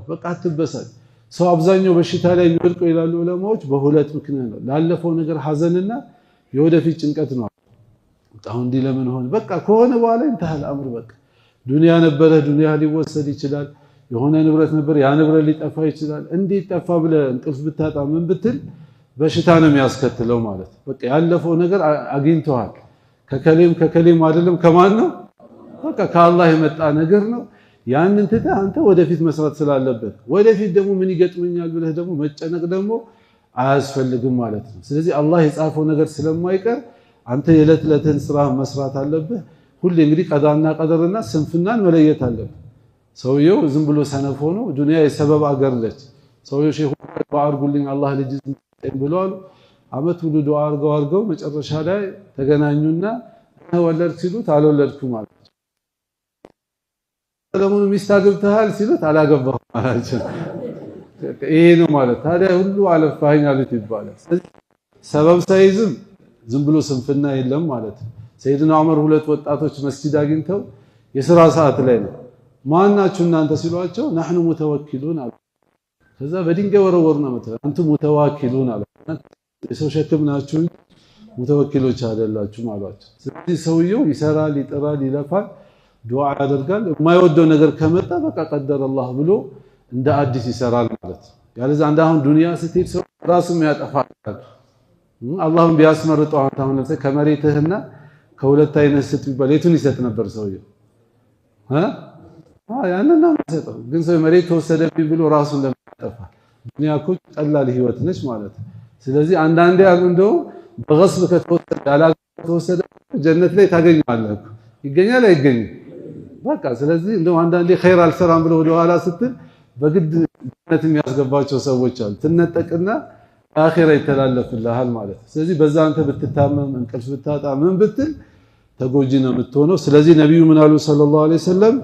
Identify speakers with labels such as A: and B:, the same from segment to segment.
A: በቃ አትበሳጭ። ሰው አብዛኛው በሽታ ላይ የሚወድቀው ይላሉ ዑለማዎች በሁለት ምክንያት ነው። ላለፈው ነገር ሐዘንና የወደፊት ጭንቀት ነው። አሁን እንዲህ ለምን ሆነ? በቃ ከሆነ በኋላ انتهى الامر። በቃ ዱንያ ነበረ፣ ዱንያ ሊወሰድ ይችላል። የሆነ ንብረት ነበር፣ ያ ንብረት ሊጠፋ ይችላል። እንዴት ጠፋ ብለህ እንቅልፍ ብታጣ ምን ብትል በሽታ ነው የሚያስከትለው ማለት። በቃ ያለፈው ነገር አግኝተዋል። ከከሌም ከከሌም አይደለም ከማን ነው? በቃ ከአላህ የመጣ ነገር ነው። ያንን ትተህ አንተ ወደፊት መስራት ስላለበት ወደፊት ደግሞ ምን ይገጥመኛል ብለህ ደግሞ መጨነቅ ደግሞ አያስፈልግም ማለት ነው። ስለዚህ አላህ የጻፈው ነገር ስለማይቀር አንተ የዕለት ዕለትህን ስራ መስራት አለብህ። ሁሌ እንግዲህ ቀዳና ቀደርና ስንፍናን መለየት አለብህ። ሰውየው ዝም ብሎ ሰነፍ ሆኖ ዱንያ የሰበብ አገር ነች። ሰውየው ሼኹ ዱዓ አድርጉልኝ አላህ ልጅ ስጠኝ ብለዋል። አመት ሁሉ ዱዓ አድርገው አድርገው መጨረሻ ላይ ተገናኙና ወለድክ ሲሉት አልወለድኩም አላቸው። ሰለሞን ሚስት አግብተሃል ሲሉት አላገባሁም አላቸው። ይሄ ነው ማለት ታዲያ ሁሉ አለፋኸኝ አሉት ይባላል። ስለዚህ ሰበብ ሳይዝም ዝም ብሎ ስንፍና የለም ማለት ነው። ሰይድና ዑመር ሁለት ወጣቶች መስጂድ አግኝተው የስራ ሰዓት ላይ ነው። ማናችሁ እናንተ ሲሏቸው نحن متوكلون አሉ። ከዛ በድንጋይ ወረወሩና መተው አንቱ متواكلون አሉ። የሰው ሸክም ናችሁ ሙተወኪሎች አይደላችሁም አሏቸው። ስለዚህ ሰውየው ይሰራል፣ ይጥራል፣ ይለፋል፣ ዱዓ ያደርጋል። የማይወደው ነገር ከመጣ በቃ قدر الله ብሎ እንደ አዲስ ይሰራል ማለት ነው። ያለዛ አንድ አሁን ዱንያ ስትሄድ ሰው ራሱም ያጠፋል። አላህም ቢያስመርጠው አሁን ለምሳሌ ከመሬትህና ከሁለት አይነት ስጥ ቢባል የቱን ይሰጥ ነበር ሰውየው? ያንን ነው የሚሰጠው። ግን ሰው መሬት ተወሰደብኝ ብሎ ራሱን ለማጠፋ ዱንያ እኮ ቀላል ህይወት ነች ማለት ነው። ስለዚህ አንዳንዴ አሉ እንደው በገስብ ከተወሰደ ያላተወሰደ ጀነት ላይ ታገኘዋለህ እኮ ይገኛል አይገኝም? በቃ ስለዚህ እንደው አንዳንዴ ኸይር አልሰራም ብሎ ወደ ኋላ ስትል በግድ ጀነት የሚያስገባቸው ሰዎች አሉ። ትነጠቅና አኺራ ይተላለፍልሃል ማለት ነው። ስለዚህ በዛ አንተ ብትታመም እንቅልፍ ብታጣ ምን ብትል ተጎጂ ነው የምትሆነው። ስለዚህ ነቢዩ ምን አሉ ሰለላሁ ዐለይሂ ወሰለም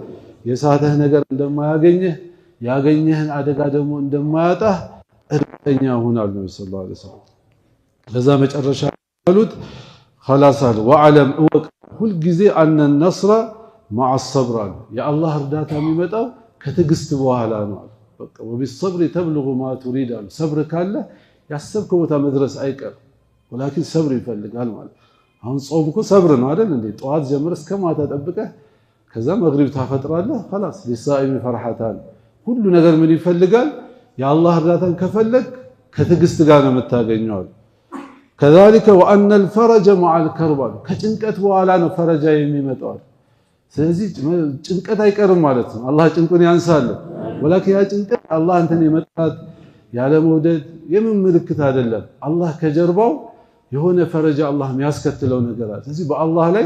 A: የሳተህ ነገር እንደማያገኝህ ያገኘህን አደጋ ደግሞ እንደማያጣህ እርግጠኛ ሁን አሉ ነብዩ ሰለላሁ ዐለይሂ ወሰለም። ለዛ መጨረሻ ያሉት خلاص አሉ ወعلم እወቅ ሁልጊዜ አነ ነስረ مع الصبر አሉ። የአላህ እርዳታ የሚመጣው ከትዕግስት በኋላ ነው አሉ። በቃ وبالصبر تبلغ ما تريد አሉ። ሰብር ካለ ያሰብከው ቦታ መድረስ አይቀርም። ወላኪን ሰብር ይፈልጋል ማለት አሁን ጾም እኮ ሰብር ነው አይደል እንዴ? ጠዋት ጀምረህ እስከ ማታ ጠብቀህ ከዛ መግሪብ ታፈጥራለህ። خلاص للصائم فرحتان ሁሉ ነገር ምን ይፈልጋል? የአላህ እርዳታን ከፈለግ ከትዕግስት ጋር ነው የምታገኘው። كذلك وأن الفرج مع الكرب ከጭንቀት በኋላ ነው ፈረጃ የሚመጣው። ስለዚህ ጭንቀት አይቀርም ማለት ነው። አላህ ጭንቁን ያንሳል። ወላኪን ያ ጭንቀት አላህ አንተን የመጣት ያለ መውደድ የምን ምልክት አይደለም። አላህ ከጀርባው የሆነ ፈረጃ አላህ የሚያስከትለው ነገር አለ። ስለዚህ በአላህ ላይ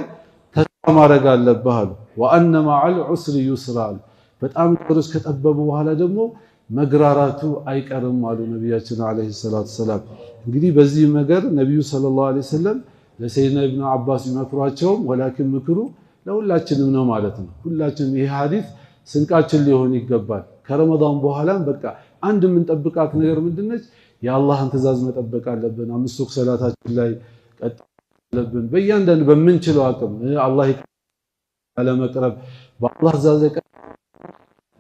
A: ተስፋ ማድረግ አለብህ አሉ። ወአነ መዐል ዑስሪ ዩስራ አሉ። በጣም ነገሮች ከጠበቡ በኋላ ደግሞ መግራራቱ አይቀርም አሉ ነቢያችን ዓለይሂ ሰላቱ ሰላም። እንግዲህ በዚህ ነገር ነቢዩ ሰለላሁ ዐለይሂ ወሰለም ለሰይድና ኢብኑ አባስ ቢመክሯቸውም ወላኪን ምክሩ ለሁላችንም ነው ማለት ነው። ሁላችንም ይሄ ሐዲስ ስንቃችን ሊሆን ይገባል። ከረመዳን በኋላም በቃ አንድ የምንጠብቃት ነገር ምንድነች? የአላህን ትእዛዝ መጠበቅ አለብን። አምስት ወቅት ሰላታችን ላይ ቀጥ አለብን። በእያንዳንዱ በምንችለው አቅም አላህ ለመቅረብ በአላህ ትእዛዝ ላይ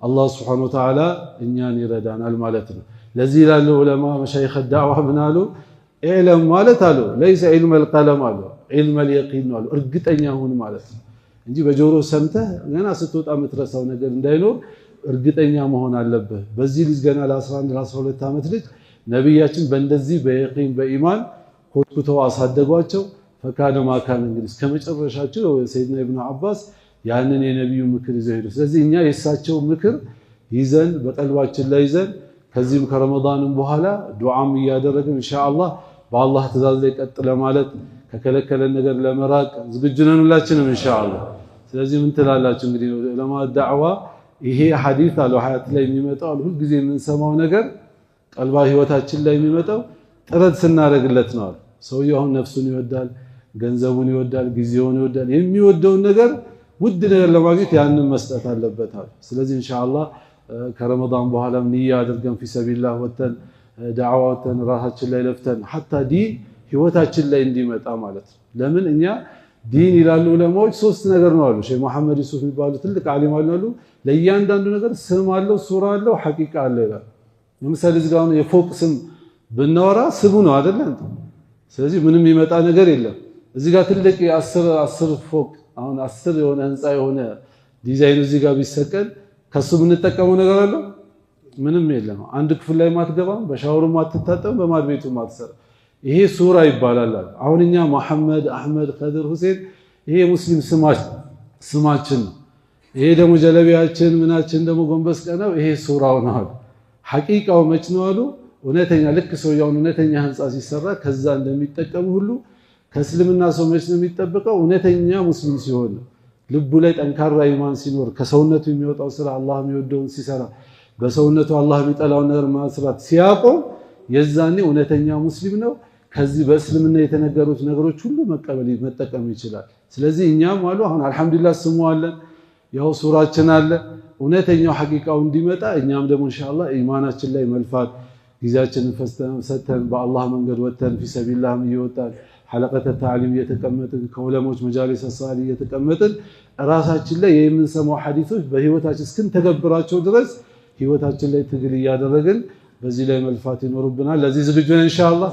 A: አላህ ሱብሓነሁ ወተዓላ እኛን ይረዳናል ማለት ነው። ለዚህ ይላሉ ዑለማ መሻይኽ ዳዕዋ ምን አሉ? ኢዕለም ማለት አሉ ለይሰ ዒልመል ቀለም አሉ ዒልመል የቂን ነው አሉ። እርግጠኛ ሁን ማለት ነው እንጂ በጆሮ ሰምተህ ገና ስትወጣ የምትረሳው ነገር እንዳይኖር እርግጠኛ መሆን አለብህ። በዚህ ልጅ ገና ለ11 ለ12 ዓመት ልጅ ነቢያችን በእንደዚህ በየቂን በኢማን ኮትኩተው አሳደጓቸው። ፈካነ ማካን እንግዲህ እስከ መጨረሻቸው ሰይድና ኢብኑ አባስ ያንን የነቢዩ ምክር ይዘው ሄዱ። ስለዚህ እኛ የእሳቸው ምክር ይዘን በቀልባችን ላይ ይዘን ከዚህም ከረመዳንም በኋላ ዱዓም እያደረግን ኢንሻአላህ በአላህ ትእዛዝ ላይ ቀጥ ለማለት ከከለከለን ነገር ለመራቅ ዝግጁ ነን ሁላችንም ኢንሻአላህ። ስለዚህ ምን ትላላችሁ እንግዲህ ዑለማ ዳዕዋ ይሄ ሐዲስ አለው ሀያት ላይ የሚመጣው ሁልጊዜ የምንሰማው ነገር ቀልባ ህይወታችን ላይ የሚመጣው ጥረት ስናደርግለት ነው። ሰውየው አሁን ነፍሱን ይወዳል፣ ገንዘቡን ይወዳል፣ ጊዜውን ይወዳል። የሚወደውን ነገር ውድ ነገር ለማግኘት ያንን መስጠት አለበት። ስለዚህ ኢንሻአላህ ከረመዳን በኋላም ንያ አድርገን ፊ ሰቢልላህ ወተን ዳዕዋ ወተን ራሳችን ላይ ለፍተን ሐታ ዲን ህይወታችን ላይ እንዲመጣ ማለት ነው። ለምን እኛ ዲን ይላሉ ዑለማዎች ሶስት ነገር ነው አሉ። ሼህ መሐመድ ዩሱፍ የሚባሉ ትልቅ ዓሊም አሉ። ለእያንዳንዱ ነገር ስም አለው፣ ሱራ አለው፣ ሐቂቃ አለው ይላል። ለምሳሌ እዚህ ጋር አሁን የፎቅ ስም ብናወራ ስሙ ነው አይደለ? ስለዚህ ምንም የሚመጣ ነገር የለም። እዚህ ጋር ትልቅ የአስር 10 ፎቅ አሁን 10 የሆነ ህንፃ የሆነ ዲዛይኑ እዚህ ጋር ቢሰቀል ከሱ የምንጠቀመው ነገር አለው? ምንም የለም። አንድ ክፍል ላይ ማትገባም፣ በሻወሩ ማትታጠብም፣ በማድ ቤቱ ማትሰራ። ይሄ ሱራ ይባላል። አሁን እኛ መሐመድ፣ አህመድ፣ ከድር፣ ሁሴን ይሄ ሙስሊም ስማችን ነው። ይሄ ደግሞ ጀለቢያችን ምናችን ደግሞ ጎንበስ ቀናው ይሄ ሱራው ነው አሉ። ሐቂቃው መች ነው አሉ? እውነተኛ ልክ ሰውየውን እውነተኛ ህንፃ ሲሰራ ከዛ እንደሚጠቀሙ ሁሉ ከእስልምና ሰው መች ነው የሚጠበቀው? እውነተኛ ሙስሊም ሲሆን፣ ልቡ ላይ ጠንካራ ኢማን ሲኖር፣ ከሰውነቱ የሚወጣው ስራ አላህ የሚወደውን ሲሰራ፣ በሰውነቱ አላህ የሚጠላውን ነገር መስራት ሲያቆም የዛኔ እውነተኛ ሙስሊም ነው። ከዚህ በእስልምና የተነገሩት ነገሮች ሁሉ መቀበል መጠቀም ይችላል። ስለዚህ እኛም አሉ አሁን አልሐምዱሊላህ ስሙ አለን፣ ያው ሱራችን አለ። እውነተኛው ሐቂቃው እንዲመጣ እኛም ደግሞ ኢንሻአላህ ኢማናችን ላይ መልፋት፣ ጊዜያችንን ሰተን በአላህ መንገድ ወተን ፊሰቢላህም እየወጣን ሐለቀተ ተዕሊም እየተቀመጥን ከዑለሞች መጃሊስ ሳሊ እየተቀመጥን ራሳችን ላይ የምንሰማው ሐዲሶች በህይወታችን እስክንተገብራቸው ድረስ ህይወታችን ላይ ትግል እያደረግን በዚህ ላይ መልፋት ይኖርብናል። ለዚህ ዝግጁ ነን ኢንሻአላህ።